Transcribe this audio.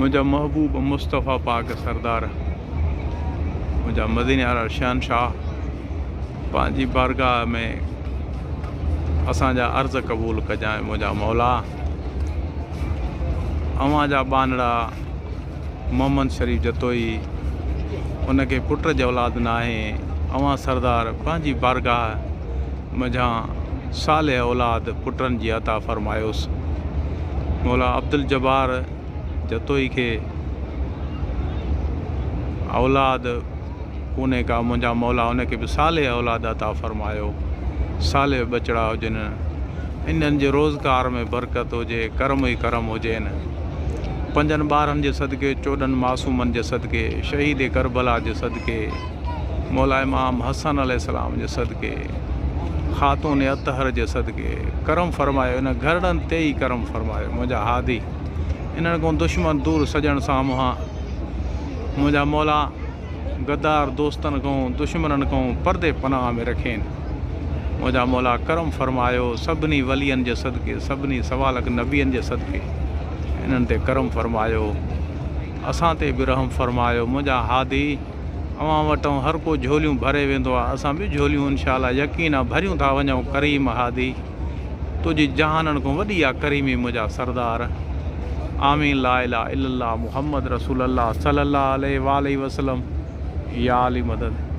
منهنجا محبوب مصطفيٰ پاڪ سردار، منهنجا مديني وارا شهنشاهه، پنهنجي بارگاهه ۾ اسان جا عرض قبول ڪجانء منهنجا مولا. اوهان جا ٻانهڙا محمد شريف جتوئي، ان کي پٽ جي اولاد ناهي، اوهان سردار پنهنجي بارگاهه منجهان صالح اولاد پٽن جي عطا فرمايوس. مولا عبدالجبار جتوئي کي اولاد ڪونهي ڪا، منهنجا مولا ان کي به صالح اولاد عطا فرمايو. صالح ٻچڙا هجن، انهن جي روزگار ۾ برڪت هجي، ڪرم ئي ڪرم هجين. پنجن ٻارن جي صدقي، 14 معصومن جي صدقي، شهيد ڪربلا جي صدقي، مولا امام حسن عليه السلام جي صدقي، خاتون اطهر جي صدقي، ڪرم فرمايو انهن گهرڙن تي ئي ڪرم فرمايو منهنجا هادي انهن کان دشمن دور سڄڻ سامهان منهنجا مولا غدار دوستن کان دشمنن کان پردي پناهه ۾ رکين منهنجا مولا ڪرم فرمايو سڀني ولين جي صدقي سڀني سوا لک نبين جي صدقي انهن تي ڪرم فرمايو اسان تي به رحم فرمايو منهنجا هادي اوهان وٽئون هر ڪو جهوليون ڀري ويندو آ اسان به جهوليون انشاء الله يقين آ ڀريون ٿا وڃون ڪريم هادي تنهنجي جهانن کان وڏي آ ڪريمي منهنجا سردار آمين لا اله الا الله محمد رسول الله صلي الله عليه واله وسلم يا علي مدد.